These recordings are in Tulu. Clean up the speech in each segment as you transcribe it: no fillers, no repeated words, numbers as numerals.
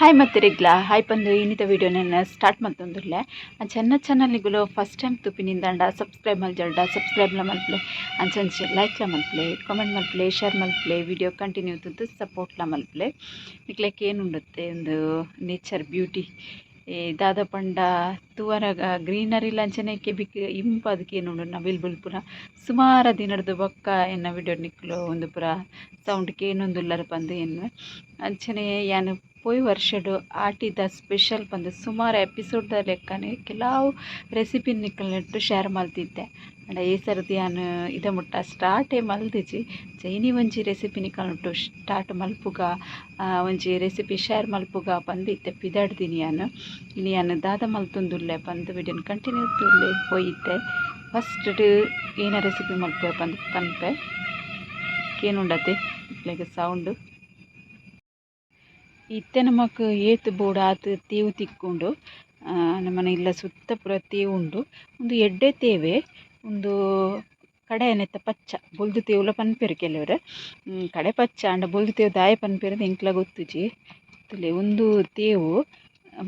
ಹಾಯ್ ಮತ್ತಿರಿಗ್ಲ ಹಾಯ್ ಪಂದು ಇನ್ನಿತ ವೀಡಿಯೋನ ಸ್ಟಾರ್ಟ್ ಮಲ್ತೊಂದುಲ್ಲೆ. ಅಂಚ ಚಾನಲ್ನಿಗುಲು ಫಸ್ಟ್ ಟೈಮ್ ತುಪಿನಿಂದಾಂಡ ಸಬ್ಸ್ಕ್ರೈಬ್ ಮಲ್ಜಲ್ಡ ಸಬ್ಸ್ಕ್ರೈಬ್ಲ ಮಲ್ಪಲೆ, ಅಂಚಂಚೆ ಲೈಕ್ಲ ಮಲ್ಪಲೆ, ಕಾಮೆಂಟ್ ಮಲ್ಪಲೆ, ಶೇರ್ ಮಲ್ಪಲೆ, ವಿಡಿಯೋ ಕಂಟಿನ್ಯೂ ತುದ್ದು ಸಪೋರ್ಟ್ಲ ಮಲ್ಪಲೆ. ನಿಕ್ಲೆಗ್ ಏನುಂಡುತ್ತೆ ಒಂದು ನೇಚರ್ ಬ್ಯೂಟಿ ದಾದ ಪಂಡ ತೂವನಗ ಗ್ರೀನರಿ ಅಂಚನೆ ಕೆಬಿಕ್ ಇಂಪಾದ್ ಕೇನುಂಡು. ನವಿಲ್ ಬುಲ್ಪುನ ಸುಮಾರ ದಿನಡ್ದು ಬೊಕ್ಕ ಎನ್ನ ವಿಡಿಯೋ ನಿಕ್ಲು ಒಂದು ಪೂರ ಸೌಂಡ್ ಕೇನೊಂದುಲ್ಲರ್ ಪಂದ್ ಎನ್ನುವೆ. ಅಂಚನೆ ಯಾನ್ ಪೋಯಿ ವರ್ಷಡ್ ಆಟಿದ ಸ್ಪೆಷಲ್ ಪಂದ್ ಸುಮಾರು ಎಪಿಸೋಡ್ ದ ಲೆಕ್ಕನೆ ಕೆಲವು ರೆಸಿಪಿ ನಿಕಲ್ನೊಟ್ಟು ಶೇರ್ ಮಲ್ತಿತ್ತೆ. ಆಂಡ ಈ ಸರ್ತಿ ಯಾನ್ ಇದ ಮುಟ್ಟ ಸ್ಟಾರ್ಟೇ ಮಲ್ದಿಜಿ. ಇನಿ ಒಂಜಿ ರೆಸಿಪಿ ನಿಕಲ್ನೊಟ್ಟು ಸ್ಟಾರ್ಟ್ ಮಲ್ಪುಗ, ಒಂಜಿ ರೆಸಿಪಿ ಶೇರ್ ಮಲ್ಪುಗ ಪಂದ್ ಇತ್ತೆ ಪಿದಡ್ದಿನಿ ಯಾನ್. ಇನಿ ಯಾನ್ ದಾದ ಮಲ್ತೊಂದುಲ್ಲೆ ಪಂದ್ ವಿಡಿಯೋನ್ ಕಂಟಿನ್ಯೂ ತೂಲೆ. ಪೋಯಿತ್ತೆ ಫಸ್ಟ್ ಏನ ರೆಸಿಪಿ ಮಲ್ಪುವೆ ಪಂದ್ ಪನ್ಪೆ. ಕೇನುಂಡತೆ ನಿಕ್ಲೆಗ್ ಸೌಂಡ್? ಇತ್ತೆ ನಮಕ್ ಏತ್ ಬೋಡಾತ್ ತೇವು ತಿಕ್ಕುಂಡು. ನಮನ ಇಲ್ಲ ಸುತ್ತ ಪೂರ ತೇವು ಉಂಡು. ಉಂದು ಎಡ್ಡೆ ತೇವೆ. ಉಂದು ಕಡೆ ನೆತ್ತ ಪಚ್ಚ ಬೊಲ್ದು ತೇವುಲ ಪನ್ಪೆರ್ ಕೆಲವೆರ್. ಕಡೆ ಪಚ್ಚ ಆಂಡ ಬೊಲ್ದು ತೇವು ದಾಯೆ ಪನ್ಪೆರ್ ಎಂಕ್ಲ ಗೊತ್ತುಜಿ. ತೂಲೆ, ಉಂದು ತೇವು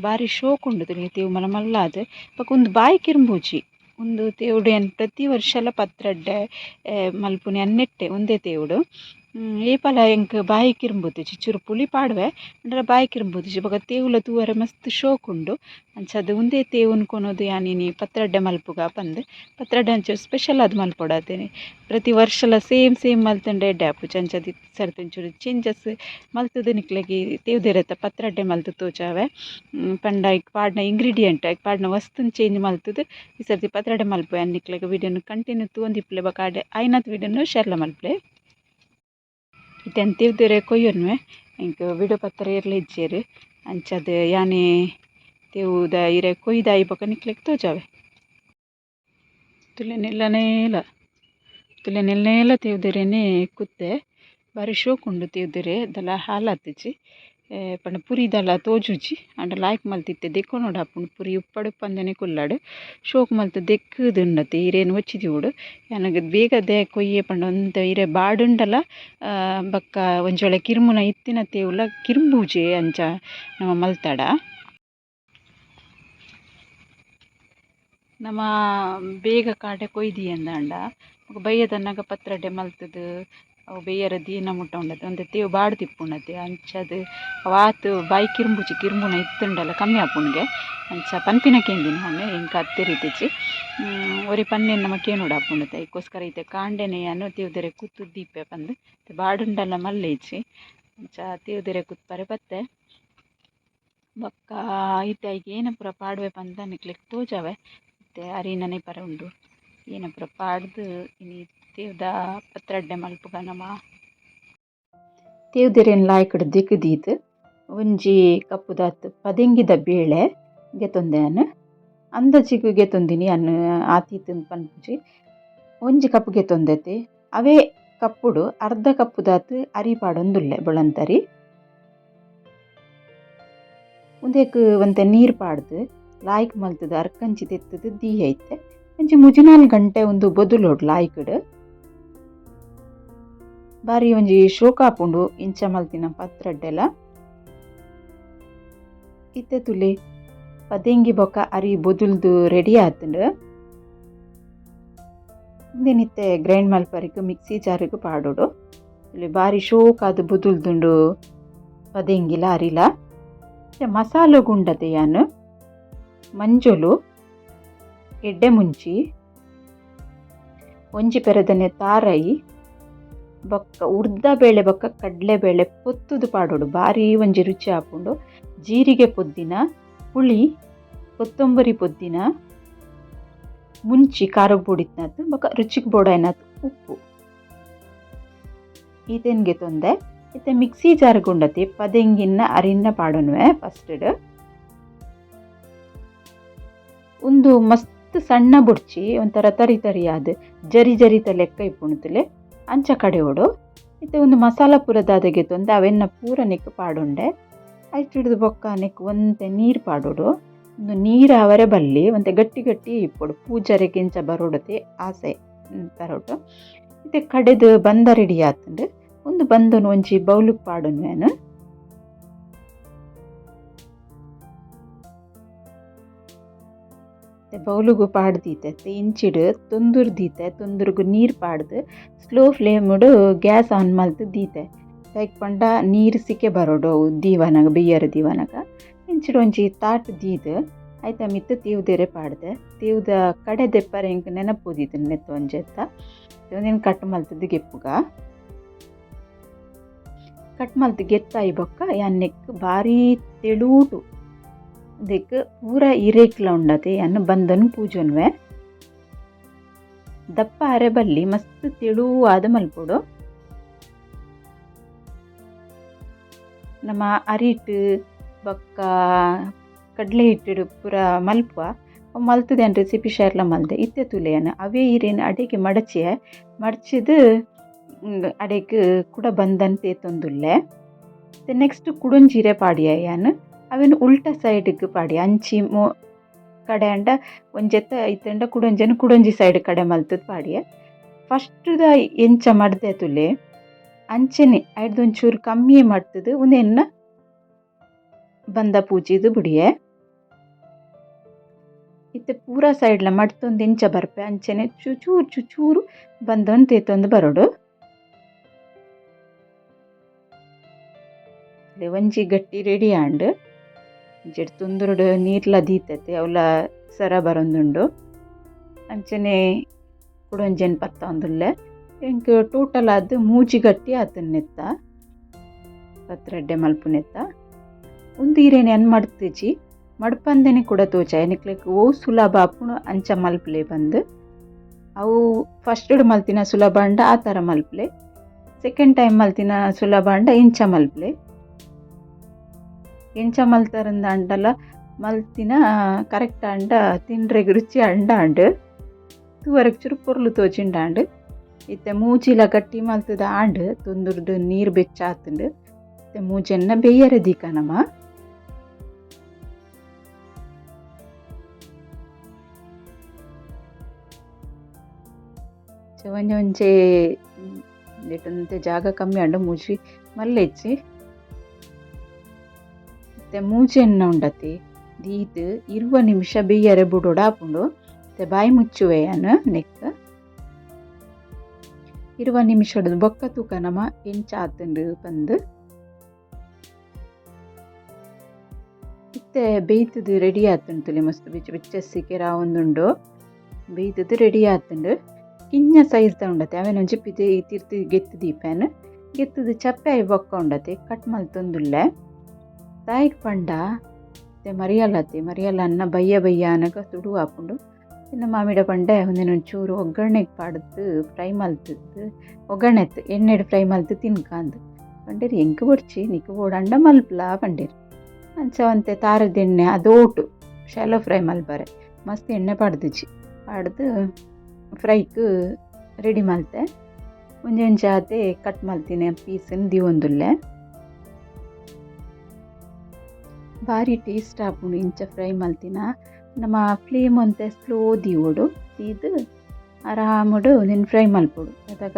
ಬಾರಿ ಶೋಕು ಉಂಡು. ತೂಲೆ, ತೇವು ಮಲ್ಲ ಮಲ್ಲಾದ್ ಬೊಕ ಉಂದು ಬಾಯಿ ಕಿರ್ಂಬುಜಿ. ಉಂದು ತೇವುಡು ಯಾನ್ ಪ್ರತಿ ವರ್ಷಲ ಪತ್ರಡ್ಡೆ ಮಲ್ಪುನಿ ಅನ್ನೆಟ್ಟೆ ಉಂದೇ ತೇವುಡು. ಏಪಲ ಎಂಕ್ ಬಾಯಿ ಕಿರ್ಂಬುದುಜಿ. ಚೂರು ಪುಳಿ ಪಾಡುವೆ, ಆಂಡಲ ಬಾಯಿ ಕಿರ್ಂಬುದುಜಿ. ಬೊಕ ತೇವುಲ ತೂವರೆ ಮಸ್ತ್ ಶೋಕು ಉಂಡು. ಅಂಚಾದ್ ಉಂದೇ ತೇವುನು ಕೊನೊದು ಯಾನ್ ಇನಿ ಪತ್ರಡ್ಡೆ ಮಲ್ಪುಗ ಪಂದ್. ಪತ್ರಡ್ಡೆ ಒಂಚೂರು ಸ್ಪೆಷಲ್ ಆದ್ ಮಲ್ಪೊಡಾತೇನೆ. ಪ್ರತಿ ವರ್ಷಲ ಸೇಮ್ ಸೇಮ್ ಮಲ್ತುಂಡ ಎಡ್ಡೆ ಆಪುಜಿ. ಅಂಚಾದ್ ಸರ್ತಿ ಒಂಚೂರು ಚೇಂಜಸ್ ಮಲ್ತುದು ನಿಕ್ಲೆಗ್ ತೇವುದಿರೆತ ಪತ್ರಡ್ಡೆ ಮಲ್ತ್ ತೋಜಾವೆ. ಪಂಡ ಐಕ್ ಪಾಡ್ನ ಇಂಗ್ರೀಡಿಯೆಂಟ್, ಐಕ್ ಪಾಡ್ನ ವಸ್ತುನ್ ಚೇಂಜ್ ಮಲ್ತುದು ಈ ಸರ್ತಿ ಪತ್ರಡ್ಡೆ ಮಲ್ಪುವೆ. ನಿಕ್ಲೆಗ್ ವಿಡಿಯೋನು ಕಂಟಿನ್ಯೂ ತೂವೊಂದಿಪ್ಪುಲೆ. ಬೊಕ ಆಡೆ ಆಯಿನಾತ್ ವಿಡಿಯೋನು ಶೇರ್ಲ ಮಲ್ಪುಲೆ. ಇತ್ತೆ ತೇವುದಿರೆ ಕೊಯ್ಯೊನ್ವೆ. ಎಂಕ್ ವಿಡಿಯೋ ಪತ್ತರ ಏರ್ಲ ಇಜ್ಜೆರ್. ಅಂಚಾದ್ ಯಾನೆ ತೇವುದ ಇರೆ ಕೊಯ್ದಾಯಿ ಬೊಕ ನಿಕ್ಲೆಗ್ ತೋಜಾವೆ. ತೂಲೆ ನೆಲ್ಲನೇಲ, ತೂಲೆ ನೆಲ್ನೇಲ ತೇವುದಿರೆನೆ ಕುತ್ತೆ. ಬಾರಿ ಶೋಕು ಉಂಡು ತೇವುದಿರೆ. ದಾಲ ಹಾಲಾತಿಜಿ ಪಂಡ ಪುರಿ ದಾಲ ತೋಜುಜಿ. ಆಂಡ ಲಾಯ್ಕ್ ಮಲ್ತಿತ್ತೆ ದೆಕ್ಕೊನೊಡು ಆಪುಂಡು. ಪುರಿ ಉಪ್ಪಡ್ ಉಪ್ಪಂದೆನೆ ಕುಲ್ಲಡ್. ಶೋಕು ಮಲ್ತ್ ದೆಕ್ಕುದುಂಡತೆ ಇರೆನ್ ಒಚ್ಚಿ ದೀವೊಡು. ಯಾನಗ್ ಬೇಗ ದಾಯೆ ಕೊಯ್ಯೆ ಪಂಡ ಒಂತೆ ಇರೆ ಬಾಡುಂಡಲ ಬೊಕ್ಕ ಒಂಜಿ ವೇಳೆ ಕಿರ್ಮುನ ಇತ್ತಿನ ತೇವುಲ ಕಿರ್ಂಬುಜಿ ಅಂಚ ನಮ ಮಲ್ತಡ. ನಮ ಬೇಗ ಕಾಂಡೆ ಕೊಯ್ದಿಯಂದಾಂಡ ಬೊಕ ಬಯ್ಯದನಗ ಪತ್ರಡ್ಡೆ ಮಲ್ತುದು ಅವು ಬೇಯರ ದೀನ ಮುಟ್ಟ ಉಂಡತೆ. ಒಂತೆ ತೇವು ಬಾಡ್ ತಿಪ್ಪುಂಡತೆ. ಅಂಚಾದ್ ಅವು ಆತ್ ಬಾಯಿ ಕಿರ್ಂಬುಜಿ. ಕಿರ್ಂಬುನ ಇತ್ತುಂಡಲ ಕಮ್ಮಿ ಆಪುಂಡುಗೆ. ಅಂಚ ಪನ್ಪಿನ ಕೇಂದಿನಿ ಯಾನ್, ಎಂಕ್ ಆತ್ ತೆರಿದಿಜಿ. ಒರಿ ಪನ್ನೆನ್ ನಮ ಕೇನೊಡು ಆಪುಂಡತೆ. ಐಕೋಸ್ಕರ ಇತ್ತೆ ಕಾಂಡೆನೆ ಯಾನ್ ತೇವುದಿರೆ ಕುತ್ತುದು ದೀಪೆ ಪಂದ್. ಬಾಡುಂಡಲ ಮಲ್ಲೆಜಿ. ಅಂಚ ತೇವುದಿರೆ ಕುತ್ಪರೆ ಬತ್ತೆ. ಬೊಕ್ಕ ಇತ್ತೆ ಐಕ್ ಏನ ಪೂರ ಪಾಡುವೆ ಪಂದ್ ನಿಕ್ಲೆಗ್ ತೋಜಾವೆ. ಇತ್ತೆ ಅರಿನ ನೆಪರೆ ಉಂಡು. ಏನ ಪೂರ ಪಾಡ್ದು ಇನಿ ತೇವುದ ಪತ್ರಡ್ಡೆ ಮಲ್ಪುಗ ನಮ. ತೇವುದಿರೆನ್ ಲಾಯ್ಕಡ್ ದೆಕ್ಕ್ ದೀದ್ ಒಂಜಿ ಕಪ್ಪುದಾತ್ ಪದೆಂಗಿದ ಬೇಳೆ ಗೆತೊಂದೆ ಯಾನ್. ಅಂದಾಜಿಗ್ ಗೆತೊಂದಿನಿ ಯಾನ್, ಆತ್ ಈತ್ ಪನ್ಪುಜಿ. ಒಂಜಿ ಕಪ್ ಗೆತೊಂದೆತೆ. ಅವೇ ಕಪ್ಪುಡು ಅರ್ಧ ಕಪ್ಪುದಾತ್ ಅರಿ ಪಾಡೊಂದುಲ್ಲೆ, ಬೊಳಂತರಿ. ಉಂದೆಕ್ ಒಂತೆ ನೀರ್ ಪಾಡ್ದ್ ಲಾಯ್ಕ್ ಮಲ್ತ್ದ್ ಅರ್ಕಂಚಿ ದೆತ್ತ್ದ್ ದೀಯ. ಇತ್ತೆ ಒಂಜಿ ಮೂಜಿ ನಾಲ್ ಗಂಟೆ ಉಂದು ಬೊದುಲೊಡು ಲಾಯ್ಕ್ಡ್. ಬಾರಿ ಒಂಜಿ ಶೋಕ ಆಪುಂಡು ಇಂಚ ಮಲ್ತಿನ ಪತ್ರಡ್ಡೆಲ. ಇತ್ತೆ ತೂಲೆ, ಪದೆಂಗಿ ಬೊಕ ಅರಿ ಬೊದುಲ್ದು ರೆಡಿ ಆತ್ಂಡ್. ಉಂದೆನ್ ಇತ್ತೆ ಗ್ರೈಂಡ್ ಮಲ್ಪರೆಗ್ ಮಿಕ್ಸಿ ಜಾರ್ ಗ್ ಪಾಡೊಡು. ತೂಲೆ, ಬಾರಿ ಶೋಕಾದ್ ಬೊದುಲ್ದುಂಡು ಪದೆಂಗಿಲ ಅರಿಲ. ಇತ್ತೆ ಮಸಾಲೊಗು ಉಂಡತೆ ಯಾನ್ ಮಂಜೊಲು, ಎಡ್ಡೆ ಮುಂಚಿ, ಒಂಜಿ ಪೆರದನೆ ತಾರೈ, ಬೊಕ್ಕ ಉರ್ದ ಬೇಳೆ ಬೊಕ್ಕ ಕಡಲೆ ಬೇಳೆ ಪೊತ್ತುದು ಪಾಡೊಡು, ಬಾರಿ ಒಂಜಿ ರುಚಿ ಆಪುಂಡು. ಜೀರಿಗೆ ಪೊದ್ದಿನ, ಪುಳಿ, ಕೊತ್ತಂಬರಿ ಪೊದ್ದಿನ, ಮುಂಚಿ ಖಾರಗ್ ಬೋಡಿತ್ನಾತ್ ಬೊಕ್ಕ ರುಚಿಗ್ ಬೋಡಾಯಿನಾತ್ ಉಪ್ಪು, ಈತೆನ್ ಗೆತೊಂದೆ. ಇತ್ತೆ ಮಿಕ್ಸಿ ಜಾರ್ ಉಂಡತಿ ಪದೆಂಗಿನ್ನ ಅರಿನ್ನ ಪಾಡೊನುವೆ ಫಸ್ಟ್. ಉಂದು ಮಸ್ತ್ ಸಣ್ಣ ಬೊಡ್ಚಿ, ಒಂಥರ ತರಿ ತರಿ ಆದ್ ಜರಿ ಜರಿತ ಲೆಕ್ಕ ಇಪ್ಪುಂಡು ತೂಲೆ, ಅಂಚ ಕಡೆಯೊಡು. ಇತ್ತೆ ಉಂದು ಮಸಾಲ ಪೂರ ದಾದ ಗೆತೊಂದು ಅವೆನ್ನ ಪೂರ ನೆಕ್ಕ್ ಪಾಡೊಂಡೆ. ಐಟ್ ಹಿಡ್ದು ಬೊಕ್ಕ ನೆಕ್ಕ್ ಒಂತೆ ನೀರ್ ಪಾಡೊಡು. ಉಂದು ನೀರ್ ಆವರೆ ಬಲ್ಲಿ, ಒಂತೆ ಗಟ್ಟಿ ಗಟ್ಟಿ ಇಪ್ಪೊಡು. ಪೂಜರೆಗ್ ಇಂಚ ಬರೊಡತೆ ಆಸೆ ತರೊಟು. ಇತ್ತೆ ಕಡೆದ್ ಬಂದ ರೆಡಿ ಆತ್ಂಡ್. ಉಂದು ಬಂದೊನು ಒಂಜಿ ಬೌಲುಗ್ ಪಾಡೊನುವೆ ಯಾನ್. ಬೌಲುಗು ಪಾಡ್ದೀತೆ ಇಂಚಿಡ್ ತೊಂದುರು ದೀತೆ ತೊಂದುರುಗು ನೀರು ಪಾಡ್ದು ಸ್ಲೋ ಫ್ಲೇಮ್ಡು ಗ್ಯಾಸ್ ಆನ್ ಮಲ್ತು ದೀತೆ ಲೈಕ್ ಪಂಡ ನೀರು ಸಿಕೆ ಬರೋಡು ಅವು ದೀವನಗ ಬೆಯ್ಯರ ದೀವನಗ ಇಂಚಿಡ್ ಒಂಜಿ ತಾಟ್ ದೀದ್ ಐತ ಮಿತ್ತ್ ತೇವುದೆರೆ ಪಾಡ್ದೆ ತೇವುದ ಕಡೆ ದೆಪ್ಪರೆ ಎಂಕ್ ನೆನಪು ನೆತ್ತ ಒಂಜೆತ್ತ ಒಂದೆನ್ ಕಟ್ ಮಲ್ತುದು ಗೆಪ್ಪುಗ ಕಟ್ ಮಲ್ತ್ ಗೆತ್ತಾಯಿ ಬೊಕ್ಕ ಯಾನ್ ನೆಕ್ಕ್ ಬಾರಿ ತೆಳೂಟು ಉಂದೆಕ್ ಪೂರ ಇರೇಕ್ಲ ಉಂಡತೆ ಯಾನ್ ಬಂದನ್ ಪೂಜೊನ್ವೆ ದಪ್ಪ ಅರೆ ಬಲ್ಲಿ ಮಸ್ತ್ ತೆಳುವಾದ್ ಮಲ್ಪೊಡು ನಮ ಅರಿಟ್ ಬೊಕ್ಕ ಕಡಲೆ ಹಿಟ್ಟುಡು ಪೂರ ಮಲ್ಪುವ ಮಲ್ತುದು ಯಾನ್ ರೆಸಿಪಿ ಶೇರ್ಲ ಮಲ್ದೆ ಇತ್ತೆ ತೂಲೆ ಯಾನ್ ಅವೇ ಇರೆನ್ ಅಡೆಗೆ ಮಡಚಿಯೆ ಮಡಚಿದ್ ಅಡೆಗ್ ಕುಡ ಬಂದನ್ ತೇತೊಂದುಲ್ಲೆ ನೆಕ್ಸ್ಟ್ ಕುಡೊಂಜಿ ಇರೆ ಪಾಡಿಯೆ ಯಾನ್ ಅವೆನ್ ಉಲ್ಟ ಸೈಡ್ಗ್ ಪಾಡಿಯೆ ಅಂಚಿ ಕಡೆ ಆಂಡ ಒಂಜೆತ್ತ ಇತ್ತ್ಂಡ ಕುಡೊಂಜೆನ್ ಕುಡೊಂಜಿ ಸೈಡ್ ಕಡೆ ಮಲ್ತುದು ಪಾಡಿಯೆ ಫಸ್ಟ್ ದ ಎಂಚ ಮಡ್ದೆ ತೂಲೆ ಅಂಚನೆ ಐಡ್ದ್ ಒಂಚೂರು ಕಮ್ಮಿಯೇ ಮಡ್ತುದು ಉಂದೆನ್ ಬಂದ ಪೂಜಿದ್ ಬುಡಿಯೆ ಇತ್ತೆ ಪೂರ ಸೈಡ್ಲ ಮಡ್ತೊಂದು ಎಂಚ ಬರ್ಪೆ ಅಂಚನೆ ಚುಚೂರು ಚುಚೂರು ಬಂದೊಂದು ತೇತೊಂದು ಬರೊಡು ಒಂಜಿ ಗಟ್ಟಿ ರೆಡಿ ಆಂಡ್ ಇಂಚೆಡ್ ತುಂದುರುಡು ನೀರ್ಲ ದೀತತೆ ಅವ್ಲ ಸರ ಬರೊಂದುಂಡು ಅಂಚನೆ ಕುಡೊಂಜೆನ್ ಪತ್ತೊಂದುಲ್ಲೆ ಎಂಕ್ ಟೋಟಲ್ ಆದ್ ಮೂಜಿ ಗಟ್ಟಿ ಆತುಂಡು ನೆತ್ತ ಪತ್ರಡ್ಡೆ ಮಲ್ಪುನೆತ್ತ ಉಂದು ಇರೆನ್ ಯಾನ್ ಮಡ್ತುಜಿ ಮಡ್ಪಂದೆನೆ ಕೂಡ ತೋಜಾಯೆ ನಿಕ್ಲೆಗ್ ಒವು ಸುಲಭ ಆಪುಂಡು ಅಂಚ ಮಲ್ಪುಲೆ ಪಂದ್ ಅವು ಫಸ್ಟ್ ಮಲ್ತಿನ ಸುಲಭ ಆಂಡ ಆ ಥರ ಮಲ್ಪುಲೆ ಸೆಕೆಂಡ್ ಟೈಮ್ ಮಲ್ತಿನ ಸುಲಭ ಆಂಡ ಇಂಚ ಮಲ್ಪುಲೆ ಎಂಚ ಮಲ್ತರಂದಾಂಡಲ ಮಲ್ತಿನ ಕರೆಕ್ಟ್ ಆಂಡ ತಿಂಡ್ರೆಗ್ ರುಚಿ ಆಂಡ ಆಂಡ್ ತೂವರೆಗ್ ಚೂರು ಪೊರ್ಲು ತೋಜಿಂಡಾಂಡ್ ಇತ್ತೆ ಮೂಜಿಲ ಗಟ್ಟಿ ಮಲ್ತುದು ಆಂಡ್ ತೊಂದುರ್ದು ನೀರು ಬೆಚ್ಚ ಆತುಂಡು ಇತ್ತೆ ಮೂಜೆನ್ನ ಬೇಯರೆ ದೀಕ ನಮ ಒಂಜಿ ಒಂಜಿ ಒಂತೆ ಜಾಗ ಕಮ್ಮಿ ಆಂಡ ಮೂಜಿ ಮಲ್ಲೆಜ್ಜಿ ಇತ್ತೆ ಮೂಜೆನ್ನ ಉಂಡತೆ ದೀದ್ 20 ನಿಮಿಷ ಬೇಯರೆ ಬುಡೊಡು ಆಪುಂಡು ಇತ್ತೆ ಬಾಯಿ ಮುಚ್ಚುವೆ ಯಾನ್ ನೆಕ್ಕ್ 20 ನಿಮಿಷಡ್ ಬೊಕ್ಕ ತೂಕ ನಮ ಎಂಚ ಆತುಂಡು ಪಂದ್ ಇತ್ತೆ ಬೇಯ್ತುದು ರೆಡಿ ಆತುಂಡು ತೂಲೆ ಮಸ್ತ್ ಬೆಚ್ಚ ಬೆಚ್ಚ ಸಿಕೆರ ಆವೊಂದುಂಡು ಬೇಯ್ತುದು ರೆಡಿ ಆತುಂಡು ಕಿನ್ನ ಸೈಜ್ ದ ಉಂಡತೆ ಅವೆನ್ ಒಂಜಿ ಪಿದಯಿ ತಿರ್ತ್ ಗೆತ್ತ್ ದೀಪೆನ್ ಗೆತ್ತುದು ಚಪ್ಪೆ ಆಯಿ ಬೊಕ್ಕ ಉಂಡತೆ ಕಟ್ ಮಲ್ತೊಂದುಲ್ಲೆ ದಾಯೆಗ್ ಪಂಡ ಇತ್ತೆ ಮರಿಯಲತೆ ಮರಿಯಲ ಅನ್ನ ಬಯ್ಯ ಬಯ್ಯ ಆನಗ ತುಡು ಆಪುಂಡು ಎನ್ನ ಮಾಮಿಡ ಪಂಡೆ ಉಂದೆನ್ ಒಂಚೂರು ಒಗ್ಗರಣೆಗ್ ಪಾಡ್ದ್ ಫ್ರೈ ಮಲ್ತುದು ಒಗ್ಗರಣೆತ್ ಎಣ್ಣೆಡ್ ಫ್ರೈ ಮಲ್ತ್ ತಿನ್ಕಾಂದ್ ಪಂಡೆರ್ ಎಂಕ್ ಬೊಡ್ಚಿ ನಿಕ್ಕ್ ಬೋಡಾಂಡ ಮಲ್ಪುಲ ಪಂಡೆರ್ ಅಂಚ ಒಂತೆ ತಾರದ ಎಣ್ಣೆ ಅದೋಟು ಶಾಲೋ ಫ್ರೈ ಮಲ್ಪರೆ ಮಸ್ತ್ ಎಣ್ಣೆ ಪಾಡ್ದಿಜಿ ಪಾಡ್ದ್ ಫ್ರೈಕ್ ರೆಡಿ ಮಲ್ತೆ ಒಂಜಿ ಒಂಜಿ ಆತೆ ಕಟ್ ಮಲ್ತಿನ ಪೀಸನ್ ದೀವೊಂದುಲ್ಲೆ ಬಾರಿ ಟೇಸ್ಟ್ ಆಪುಂಡು ಇಂಚ ಫ್ರೈ ಮಲ್ತಿನ ನಮ ಫ್ಲೇಮ್ ಒಂತೆ ಸ್ಲೋ ದೀವೊಡು ದೀದ್ ಆರಾಮಡು ಉಂದೆನ್ ಫ್ರೈ ಮಲ್ಪೊಡು ಅದಗ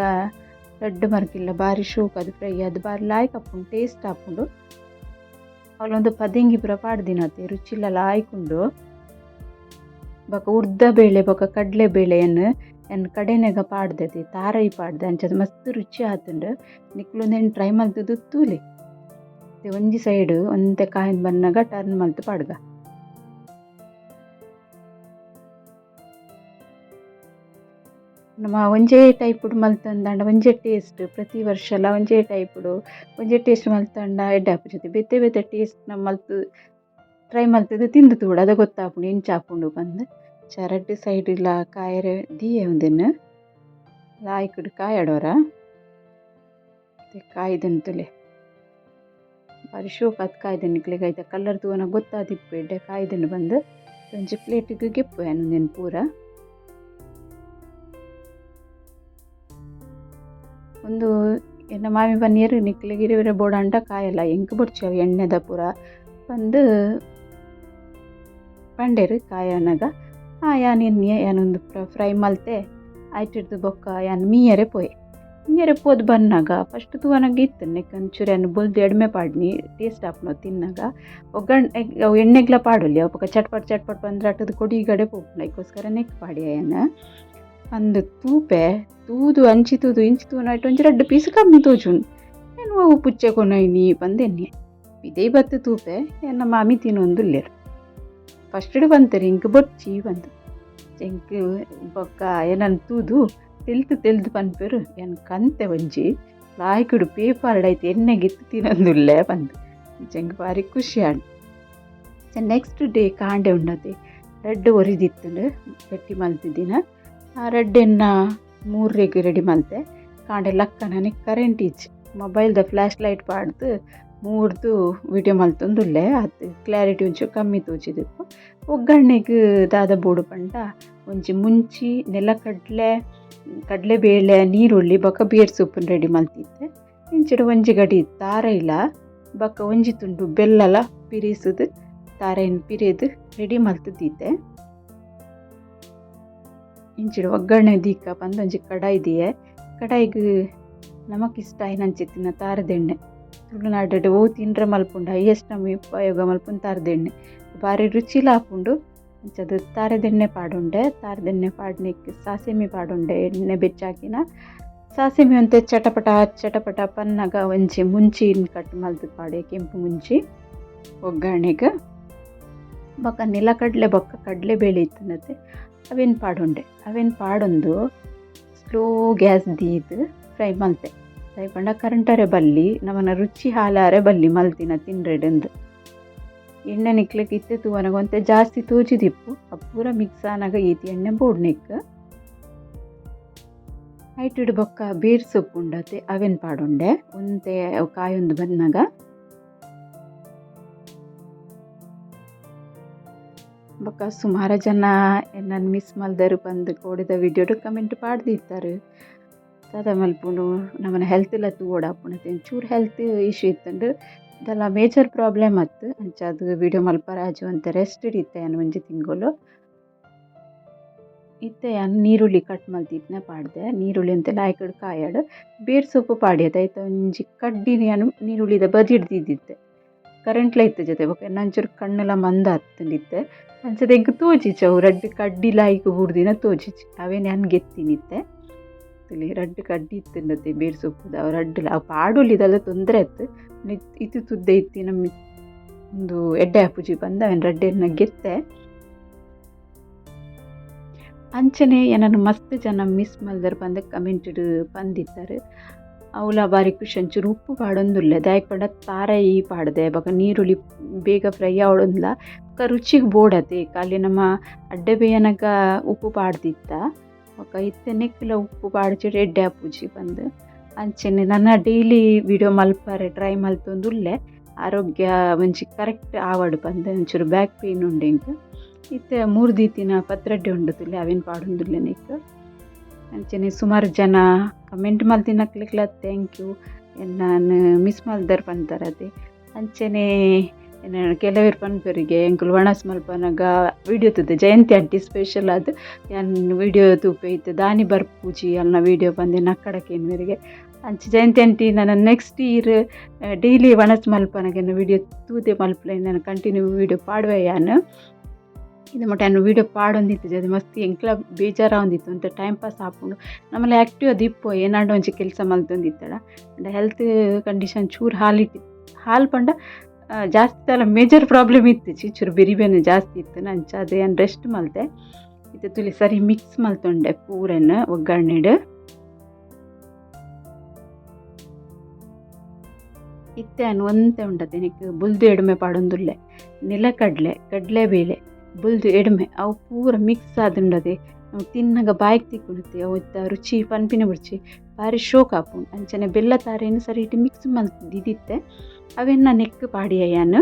ರಡ್ಡ್ ಮರ್ಗಿಲ್ಲ ಬಾರಿ ಶೋಕ್ ಅದು ಫ್ರೈ ಅದು ಬಾರಿ ಲಾಯ್ಕ್ ಆಪುಂಡು ಟೇಸ್ಟ್ ಆಪುಂಡು ಅವ್ಲೊಂದು ಪದೆಂಗಿ ಪೂರ ಪಾಡ್ದಿನತೆ ರುಚಿಲ ಲಾಯ್ಕ್ ಉಂಡು ಬೊಕ ಉರ್ದ ಬೇಳೆ ಬೊಕ ಕಡಲೆ ಬೇಳೆಯನ್ನು ಯಾನ್ ಕಡೆನೆಗ ಪಾಡ್ದೆತೆ ತಾರಾಯಿ ಪಾಡ್ದೆ ಅಂಚ ಮಸ್ತ್ ರುಚಿ ಆತುಂಡು ನಿಕುಲು ಉಂದೆನ್ ಟ್ರೈ ಮಲ್ತುದು ತೂಲೆ ಒಂಜಿ ಸೈಡ್ ಒಂತೆ ಕಾಯೊಂದು ಬನ್ನಗ ಟರ್ನ್ ಮಲ್ತ್ ಪಾಡ್ಗ ನಮ ಒಂಜೇ ಟೈಪುಡು ಮಲ್ತೊಂದಾಂಡ ಒಂಜೇ ಟೇಸ್ಟ್ ಪ್ರತಿ ವರ್ಷಲ ಒಂಜೇ ಟೈಪುಡು ಒಂಜೇ ಟೇಸ್ಟ್ ಮಲ್ತೊಂಡ ಎಡ್ಡೆ ಆಪುಜಿ ಬೇತೆ ಬೇತೆ ಟೇಸ್ಟ್ ನ ಮಲ್ತ್ ಟ್ರೈ ಮಲ್ತುದು ತಿಂದು ತೂವೊಡು ಅದ ಗೊತ್ತಾಪುಂಡು ಎಂಚ ಆಪುಂಡು ಪಂದ್ ರಡ್ಡ್ ಸೈಡ್ ಲ ಕಾಯೆರೆ ದೀಯೆ ಉಂದೆನ್ ಲಾಯ್ಕ್ಡ್ ಕಾಯಡೋರ ಕಾಯ್ದೆನ್ ತೂಲೆ ಬಾರಿ ಶೋಕಾತ್ ಕಾಯ್ದೆನ್ ನಿಕ್ಲೆಗ್ ಐತ ಕಲರ್ ತೂವನಗ ಗೊತ್ತಾದಿಪ್ಪು ಎಡ್ಡೆ ಕಾಯ್ದೆನ್ ಪಂದ್ ಒಂಜಿ ಪ್ಲೇಟ್ ಗ್ ಗೆಪ್ಪುವೆ ಯಾನ್ ಉಂದೆನ್ ಪೂರ ಉಂದು ಎನ್ನ ಮಾಮಿ ಪನ್ನೆರ್ ನಿಕ್ಲೆಗ್ ಇರೆವೆರೆ ಬೋಡಾಂಡ ಕಾಯಲ ಎಂಕ್ ಬೊಡ್ಚಿ ಅವು ಎಣ್ಣೆದ ಪೂರ ಪಂದ್ ಪಂಡೆರ್ ಕಾಯನಗ ಯಾನ್ ಎನ್ನಿಯೆ ಯಾನ್ ಉಂದು ಪೂರ ಫ್ರೈ ಮಲ್ತೆ ಐಟಿರ್ದ್ ಬೊಕ್ಕ ಯಾನ್ ಮೀಯರೆ ಪೋಯೆ. ಮೀಯರೆ ಪೋದು ಬನ್ನಾಗ ಫಸ್ಟ್ ತೂವನಗ ಇತ್ತು ನೆಕ್ ಒಂಚೂರು ಏನು ಬೊಲ್ದು ಎಡ್ಮೆ ಪಾಡ್ನಿ ಟೇಸ್ಟ್ ಆಪುಂಡು ತಿನ್ನಗ ಒಗ್ಗರಣೆ ಅವು ಎಣ್ಣೆಗ್ಲ ಪಾಡೊಲಿ ಅವು ಬೊಕ ಚಟ್ಪಟ್ ಚಟ್ಪಟ್ ಪಂದ್ರ ಅಟ್ಟದ ಕೊಡಿಗಡೆ ಪೋಪುಂಡು ಐಕೋಸ್ಕರ ನೆಕ್ ಪಾಡ್ಯ ಯಾನ್ ಅಂದ್ ತೂಪೆ ತೂದು ಅಂಚಿ ತೂದು ಇಂಚಿ ತೂನ ಐಟ್ ಒಂಜಿ ರಡ್ಡ್ ಪೀಸ್ ಕಮ್ಮಿ ತೋಜುಂಡು ಯಾನ್ ಒವು ಪುಚ್ಚೆ ಕೊನೊಯಿನಿ ಪಂದ್ ಎನ್ನಿಯೆ ಪಿದಯಿ ಬತ್ತ್ ತೂಪೆ ಎನ್ನ ಮಾಮಿ ತಿನೊಂದುಲ್ಲೆರ್ ಫಸ್ಟ್ಡ್ ಪಂತೆರ್ ಎಂಕ್ ಬೊರ್ಚಿ ಪಂದ್ ಎಂಕ್ ಬೊಕ್ಕ ಎನನ್ ತೂದು ತೆಲ್ತ್ ತೆಲ್ತ್ ಪನ್ಪೆರ್ ಯಾನ್ ಕಂತೆ ಒಂಜಿ ಲಾಯ್ಕುಡು ಪೇಪರ್ಡ್ ಐತ ಎಣ್ಣೆಗಿತ್ತ್ ತಿನೊಂದುಲ್ಲೆ ಪಂದ್ ಎಂಕ್ ಬಾರಿ ಖುಷಿ ಆಂಡ್. ನೆಕ್ಸ್ಟ್ ಡೇ ಕಾಂಡೆ ಉಂಡತೆ ರಡ್ಡ್ ಒರಿದಿತ್ತುಂಡು ಗಟ್ಟಿ ಮಲ್ತಿದಿನ ಆ ರಡ್ಡೆನ್ನ ಮೂರ್ರೆಗ್ ರೆಡಿ ಮಲ್ತೆ ಕಾಂಡೆ ಲಕ್ಕನನೆ ಕರೆಂಟ್ ಇಜ್ಜಿ ಮೊಬೈಲ್ದ ಫ್ಲ್ಯಾಶ್ ಲೈಟ್ ಪಾಡ್ದು ಮೂರ್ದು ವಿಡಿಯೋ ಮಲ್ತೊಂದುಲ್ಲೆ ಆತ್ ಕ್ಲಾರಿಟಿ ಒಂಚೂರು ಕಮ್ಮಿ ತೋಜಿದಿಪ್ಪು. ಒಗ್ಗರಣೆಗ್ ದಾದ ಬೋಡು ಪಂಡ ಒಂಜಿ ಮುಂಚಿ ನೆಲಕಡ್ಲೆ ಕಡಲೆಬೇಳೆ ನೀರುಳ್ಳಿ ಬೊಕ ಬೇರ್ ಸೊಪ್ಪುನು ರೆಡಿ ಮಲ್ತಿತ್ತೆ. ಇಂಚಿಡ್ ಒಂಜಿ ಗಡಿ ತಾರೈಲ ಬೊಕ ಒಂಜಿ ತುಂಡು ಬೆಲ್ಲಲ ಪಿರಿಸುದು ತಾರೈನ್ ಪಿರಿದ್ ರೆಡಿ ಮಲ್ತ್ ದೀತೆ. ಇಂಚಿಡ್ ಒಗ್ಗರಣೆ ದೀಕ ಪಂದ್ ಒಂಜಿ ಕಡಾಯಿ ದೀಯೆ. ಕಡಾಯಿಗ್ ನಮಕ್ ಇಷ್ಟ ಆಯಿನಂಚಿತ್ತಿನ ತಾರದೆಣ್ಣೆ ತುಳುನಾಡ್ ಒವು ತಿಂಡ್ರೆ ಮಲ್ಪುಂಡು ಹೈಯೆಸ್ಟ್ ನಮ ಉಪಯೋಗ ಮಲ್ಪುನ ತಾರದೆಣ್ಣೆ ಬಾರಿ ರುಚಿಲ ಆಪುಂಡು. ಅಂಚಾದ್ ತಾರದೆಣ್ಣೆ ಪಾಡುಂಡೆ ತಾರದೆಣ್ಣೆ ಪಾಡ್ನೆಕ್ ಸಾಸಿಮೆ ಪಾಡುಂಡೆ ಎಣ್ಣೆ ಬೆಚ್ಚಾಕಿನ ಸಾಸಿಮೆ ಒಂತೆ ಚಟಪಟ ಚಟಪಟ ಪನ್ನಗ ಒಂಜಿ ಮುಂಚಿನ್ ಕಟ್ ಮಲ್ತ್ ಪಾಡೆ ಕೆಂಪು ಮುಂಚಿ ಒಗ್ಗರಣೆಗ್ ಬೊಕ ನೆಲಕಡಲೆ ಬೊಕ ಕಡಲೆಬೇಳೆ ಇತ್ತುಂಡತೆ ಅವೆನ್ ಪಾಡುಂಡೆ ಅವೆನ್ ಪಾಡೊಂದು ಸ್ಲೋ ಗ್ಯಾಸ್ ದೀದ್ ಫ್ರೈ ಮಲ್ತೆ. ದಾಯೆ ಪಂಡ ಕರಂಟರೆ ಬಲ್ಲಿ ನಮನ ರುಚಿ ಹಾಲಾರೆ ಬಲ್ಲಿ ಮಲ್ತಿನ ತಿನ್ರೆಡುಂದು. ಎಣ್ಣೆ ನಿಕ್ಲೆಗ್ ಇತ್ತೆ ತೂವನಗ ಒಂತೆ ಜಾಸ್ತಿ ತೋಜಿದಿಪ್ಪು ಅವು ಪೂರ ಮಿಕ್ಸ್ ಆನಗ ಈತ್ ಎಣ್ಣೆ ಬೋಡು ನೆಕ್ಕ್. ಐಟಿಡ್ ಬೊಕ್ಕ ಬೇರ್ ಸೊಪ್ಪು ಉಂಡತೆ ಅವೆನ್ ಪಾಡುಂಡೆ ಒಂತೆ ಅವು ಕಾಯೊಂದು ಬನ್ನಗ. ಬೊಕ್ಕ ಸುಮಾರ ಜನ ಎನ್ನನ್ ಮಿಸ್ ಮಲ್ದೆರ್ ಪಂದ್ ಕೋಡೆದ ವಿಡಿಯೋಡ್ ಕಮೆಂಟ್ ಪಾಡ್ದಿತ್ತೆರ್. ದಾದ ಮಲ್ಪುಂಡು ನಮನ ಹೆಲ್ತ್ ಲ ತೂವೊಡಾಪುಂಡು ಒಂಚೂರು ಹೆಲ್ತ್ ಇಶ್ಯೂ ಇತ್ತುಂಡು ದಾಲ ಮೇಜರ್ ಪ್ರಾಬ್ಲಮ್ ಅತ್ತ್ ಅಂಚಾದ್ ವಿಡಿಯೋ ಮಲ್ಪರೆ ಆಜಿ ಒಂತೆ ರೆಸ್ಟ್ ಇತ್ತೆ ಯಾನ್ ಒಂಜಿ ತಿಂಗೊಲು. ಇತ್ತೆ ಯಾನ್ ನೀರುಳ್ಳಿ ಕಟ್ ಮಲ್ತಿತ್ತಿನ ಪಾಡ್ದೆ ನೀರುಳ್ಳಿ ಒಂತೆ ಲಾಯ್ಕಡ್ ಕಾಯಡ್ ಬೇರ್ ಸೊಪ್ಪು ಪಾಡ್ಯೆತೆ ಐತ ಒಂಜಿ ಕಡ್ಡಿನ್ ಯಾನ್ ನೀರುಳ್ಳಿದ ಬದಿಡ್ ದೀದಿತ್ತೆ. ಕರೆಂಟ್ಲ ಇತ್ತಿಜತೆ ಬೊಕ ಎನ್ನ ಒಂಚೂರು ಕಣ್ಣುಲ ಮಂದ ಆತುಂಡಿತ್ತೆ ಅಂಚದ ಎಂಕ್ ತೋಜಿಜಿ ಅವು ರಡ್ಡ್ ಕಡ್ಡಿ ಲಾಯ್ಕ್ ಬೂರ್ದಿನ ತೋಜಿಜಿ ಅವೆನ್ ಯಾನ್ ಗೆತ್ತಿನಿತ್ತೆ. ತೂಲೆ ರಡ್ಡ್ ಕಡ್ಡಿ ಇತ್ತುಂಡತೆ ಬೇರ್ ಸೊಪ್ಪುದ ಅವು ರಡ್ಡ್ಲ ಅವು ಪಾಡೊಲಿ ದಾಲ ತೊಂದರೆ ಅತ್ತ್ ಇತ್ತು ತುದ್ದೆ ಇತ್ತಿನ ಉಂದು ಎಡ್ಡೆ ಆಪುಜಿ ಪಂದ್ ಅವೆನ್ ರಡ್ಡೆನ್ನ ಗೆತ್ತೆ. ಅಂಚನೆ ಎನನ್ ಮಸ್ತ್ ಜನ ಮಿಸ್ ಮಲ್ದೆರ್ ಪಂದ್ ಕಮೆಂಟ್ಡ್ ಪಂದಿತ್ತೆರ್. ಅವುಲ ಬಾರಿ ಖುಷಿ ಒಂಚೂರು ಉಪ್ಪು ಪಾಡೊಂದುಲ್ಲೆ ದಾಯೆಗ್ ಪಂಡ ತಾರಾಯಿ ಪಾಡ್ದೆ ಬೊಕ ನೀರುಳ್ಳಿ ಬೇಗ ಫ್ರೈ ಆವೊಡುಂದ್ಲ ಬೊಕ ರುಚಿಗ್ ಬೋಡತೆ ಖಾಲಿ ನಮ ಅಡ್ಡೆ ಬೇಯನಗ ಉಪ್ಪು ಪಾಡ್ದಿತ್ತ ಬೊಕ ಇತ್ತೆ ನೆಕ್ಕ್ಲ ಉಪ್ಪು ಪಾಡ್ಜಿಡ ಎಡ್ಡೆ ಆಪುಜಿ ಪಂದ್. ಅಂಚನೆ ನನ ಡೈಲಿ ವಿಡಿಯೋ ಮಲ್ಪರೆ ಟ್ರೈ ಮಲ್ತೊಂದುಲ್ಲೆ ಆರೋಗ್ಯ ಒಂಜಿ ಕರೆಕ್ಟ್ ಆವಡ್ ಪಂದ್ ಒಂಚೂರು ಬ್ಯಾಕ್ ಪೈನ್ ಉಂಡು ಎಂಕ್. ಇತ್ತೆ ಮೂರ್ದೀತಿನ ಪತ್ರಡ್ಡೆ ಉಂಡು ತೂಲೆ ಅವೆನ್ ಪಾಡೊಂದುಲ್ಲೆ ನೆಕ್ಕ್. ಅಂಚನೆ ಸುಮಾರು ಜನ ಕಮೆಂಟ್ ಮಲ್ತಿನಕ್ಲೆಗ್ಲ thank you ಎನ್ನನ್ miss ಮಲ್ದರ್ ಪಂತರತೆ. ಅಂಚನೆ ಕೆಲವೆರ್ ಪನ್ಪೆರಿಗೆ ಎಂಕುಲು ವಣಸ್ ಮಲ್ಪನಗ ವಿಡಿಯೋ ತೂತೆ ಜಯಂತಿ ಆಂಟಿ ಸ್ಪೆಷಲ್ ಆದ್ ಯಾನ್ ವಿಡಿಯೋ ತೂಪೆ ಇತ್ತೆ ದಾನಿ ಬರ್ಪುಜಿ ಅಲ್ನ ವಿಡಿಯೋ ಪಂದ್ ಎನ್ನ ಕೇನ್ವೆರಿಗೆ. ಅಂಚ ಜಯಂತಿ ಆಂಟಿ ನನ next year daily ವಣಸ್ ಮಲ್ಪನಗ ಎನ್ನ ವಿಡಿಯೋ ತೂತೆ ಮಲ್ಪುಲೆ ನನ ಕಂಟಿನ್ಯೂ ವಿಡಿಯೋ ಪಾಡುವೆ ಯಾನ್. ಇದು ಮುಟ ಯಾನ್ ವಿಡಿಯೋ ಪಾಡೊಂದಿತ್ತಿಜಿ ಅದು ಮಸ್ತ್ ಎಂಕ್ಲ ಬೇಜಾರಾವೊಂದಿತ್ತು ಒಂತೆ ಟೈಮ್ ಪಾಸ್ ಆಪುಂಡು ನಮಲ ಆ್ಯಕ್ಟಿವ್ ಆದಿಪ್ಪು ಏನಾಂಡ ಒಂಜಿ ಕೆಲಸ ಮಲ್ತೊಂದಿತ್ತಡ. ಆಂಡ ಹೆಲ್ತ್ ಕಂಡೀಷನ್ ಚೂರು ಹಾಲ್ ಹಾಲ್ ಪಂಡ ಜಾಸ್ತಿ ದಾಲ ಮೇಜರ್ ಪ್ರಾಬ್ಲಮ್ ಇತ್ತಿಜಿ ಚೂರು ಬೆರಿ ಬೇನೆ ಜಾಸ್ತಿ ಇತ್ತು ಅಂಚ ಅದು ಯಾನ್ ರೆಸ್ಟ್ ಮಲ್ತೆ. ಇತ್ತೆ ತೂಲೆ ಸರಿ ಮಿಕ್ಸ್ ಮಲ್ತೊಂಡೆ ಪೂರೆನ್ ಒಗ್ಗರಣೆಡ್. ಇತ್ತೆ ಯಾನ್ ಒಂತೆ ಉಂಡತೆ ನೆಕ್ಕ್ ಬೊಲ್ದು ಎಡ್ಮೆ ಪಾಡೊಂದುಲ್ಲೆ ನೆಲಕಡ್ಲೆ ಕಡಲೆಬೇಳೆ ಬೊಲ್ದು ಎಡ್ಮೆ ಅವು ಪೂರ ಮಿಕ್ಸ್ ಆದುಂಡತೆ ತಿನ್ನಗ ಬಾಯಿಗ್ ತಿಕ್ಕುಂಡುತ್ತೆ ಅವು ಇತ್ತ ರುಚಿ ಪನ್ಪಿನ ಬೊಡ್ಚಿ ಬಾರಿ ಶೋಕ್ ಆಪುಂಡು. ಅಂಚನೆ ಬೆಲ್ಲ ತಾರೆನ್ ಸರಿಟ್ ಮಿಕ್ಸ್ ಮಲ್ತ್ ದೀದಿತ್ತೆ ಅವೆನ್ ನೆಕ್ಕ್ ಪಾಡಿಯೆ ಯಾನ್.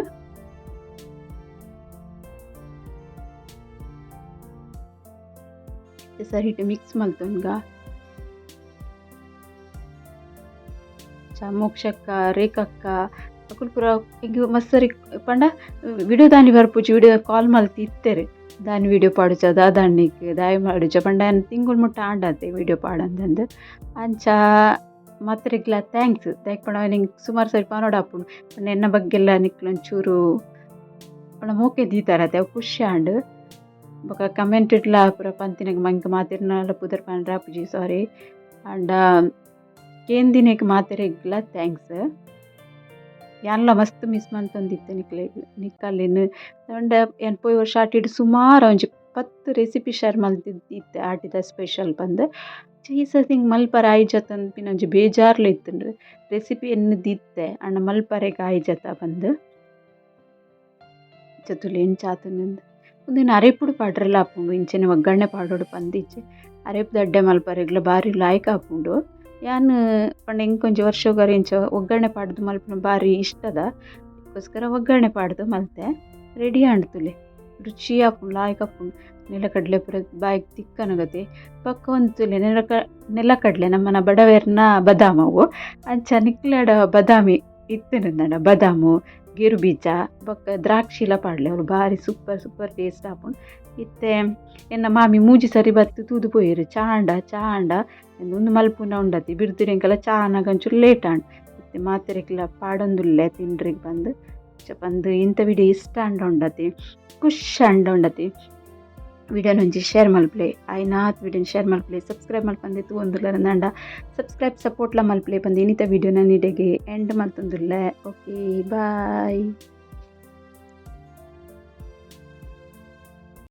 ಸರಿಟ್ ಮಿಕ್ಸ್ ಮಲ್ತೊನ್ಗ. ಮೋಕ್ಷಕ್ಕ ರೇಖಕ್ಕ ಅಕುಲು ಪೂರ ಎಂಕ್ ಮಸ್ತ್ ಸರಿ ಪಂಡ ವಿಡಿಯೋ ದಾನಿ ಬರ್ಪುಜಿ ವಿಡಿಯೋ ಕಾಲ್ ಮಲ್ತ್ ಇತ್ತೆರ್ ದಾನಿ ವಿಡಿಯೋ ಪಾಡುಜ ದಾದಾಂಡ್ ನಿಕ್ಕ್ ದಾಯೆ ಪಾಡುಜ ಪಂಡ ಯಾನ್ ತಿಂಗೊಲು ಮುಟ್ಟ ಆಂಡತೆ ವಿಡಿಯೋ ಪಾಡಂದಂದ್. ಅಂಚ ಮಾತೆರೆಗ್ಲಾ thanks. ದಾಯೆಗ್ ಪಂಡ ಅವೆನ್ ಸುಮಾರು ಸರಿ ಪನೊಡಾಪುಂಡು. ಪಂಡ ಎನ್ನ ಬಗ್ಗೆಲ ನಿಕ್ಲ್ ಒಂಚೂರು ಪಂಡ ಮೋಕೆ ದೀತಾರತೆ ಅವು ಖುಷಿ ಆಂಡ್. ಬೊಕ ಕಮೆಂಟ್ ಡ್ಲಾ ಪೂರ ಪಂತಿನಗ ಎಂಕ್ ಮಾತೆರ್ನಾಲ ಪುದರ್ ಪನರೆ ಆಪುಜಿ ಸಾರಿ. ಆಂಡ ಕೇಂದಿನೆಗ್ ಮಾತೆರೆಗ್ಲಾ thanks. ಯಾನ್ಲ ಮಸ್ತ್ ಮಿಸ್ ಮಲ್ತೊಂದಿತ್ತೆ ನಿಕ್ಲೆಗ್ ನಿಕಲೆನ್. ಪಂಡ ಯಾನ್ ಪೋಯಿ ವರ್ಷ ಆಟಿಡ್ ಸುಮಾರ್ ಒಂಜಿ 10 ರೆಸಿಪಿ ಶೇರ್ ಮಲ್ತಿದ್ದಿತ್ತೆ ಆಟಿದ ಸ್ಪೆಷಲ್ ಪಂದ್. ಈ ಸರ್ತಿ ಎಂಕ್ ಮಲ್ಪರೆ ಆಯಿಜತ ಪನ್ಪಿನ ಒಂಜಿ ಬೇಜಾರ್ಲ ಇತ್ತ್ಂಡ್. ರೆಸಿಪಿ ಎನ್ನುದಿತ್ತೆ ಆಂಡ ಮಲ್ಪರೆಗ್ ಆಯಿಜತ ಪಂದ್. ತೂಲೆ ಎಂಚ ಆತುಂಡು ಉಂದೆನ್ ಅರೆಪುಡು ಪಾಡ್ರೆಲ ಆಪುಂಡು ಇಂಚನೆ ಒಗ್ಗರಣೆ ಪಾಡೊಡು ಪಂದ್ ಇಜ್ಜಿ. ಅರೆಪುದ ಎಡ್ಡೆ ಮಲ್ಪರೆಗ್ಲ ಬಾರಿ ಲಾಯ್ಕ್ ಆಪುಂಡು. ಯಾನ್ ಪಂಡ ಎಂಕ್ ಒಂಜಿ ವರ್ಷೊಗೊರ ಇಂಚ ಒಗ್ಗರಣೆ ಪಾಡ್ದ್ ಮಲ್ಪುನ ಬಾರಿ ಇಷ್ಟದ ಅಯಿಕೋಸ್ಕರ ಒಗ್ಗರಣೆ ಪಾಡ್ದ್ ಮಲ್ತೆ. ರೆಡಿ ಆಂಡ್ ತೂಲೆ ರುಚಿ ಆಪುಂಡು ಲಾಯ್ಕ್ ಆಪುಂಡು. ನೆಲಕಡಲೆ ಪೂರ ಬಾಯಿಗ್ ತಿಕ್ಕನಗತೆ. ಬೊಕ ಒಂಜಿ ತೂಲೆ ನೆಲಕಡಲೆ ನಮ್ಮನ ಬಡವೆರ್ನ ಬದಾಮ್ ಅವು. ಅಂಚ ನಿಕ್ಲೆಡ ಬದಾಮಿ ಇತ್ತ್ಂಡ ಬದಾಮು ಗೇರು ಬೀಜ ಬೊಕ ದ್ರಾಕ್ಷಿಲ ಪಾಡ್ಲೆ ಅವು ಬಾರಿ ಸೂಪರ್ ಸೂಪರ್ ಟೇಸ್ಟ್ ಆಪುಂಡು. ಇತ್ತೆ ಎನ್ನ ಮಾಮಿ ಮೂಜಿ ಸರಿ ಬತ್ತ್ ತೂದು ಪೋಯೆರ್ ಚಾ ಆಂಡ ಚಾ ಆಂಡ ಉಂದು ಮಲ್ಪುನ ಉಂಡತೆ ಬಿರ್ದ್ ಎಂಕಲ ಚಾ ಆನಗ ಒಂಚೂರು ಲೇಟ್ ಆಂಡ್. ಇತ್ತೆ ಮಾತೆರೆಗ್ಲ ಪಾಡೊಂದುಲ್ಲೆ ತಿಂಡ್ರೆಗ್ ಪಂದ್. ಅಂಚ ಪಂದ್ ಇಂತ ವಿಡಿಯೋ ಇಷ್ಟ ಆಂಡ ಉಂಡತೆ ಖುಷ್ ಆಂಡ ಉಂಡತೆ ವಿಡಿಯೋನ ಒಂಜಿ ಶೇರ್ ಮಲ್ಪುಲೆ ಆಯಿನಾತ್ ವಿಡಿಯೋನ್ ಶೇರ್ ಮಲ್ಪುಲೆ ಸಬ್ಸ್ಕ್ರೈಬ್ ಮಲ್ಪಂದೆ ತೂವೊಂದುಲ್ಲೆರ್ ಅಂದಾಂಡ ಸಬ್ಸ್ಕ್ರೈಬ್ ಸಪೋರ್ಟ್ಲ ಮಲ್ಪುಲೆ ಪಂದ್ ಇನಿತ ವಿಡಿಯೋನ ನಿಡೆಗೆ ಎಂಡ್ ಮಲ್ತೊಂದುಲ್ಲೆ. Okay boy.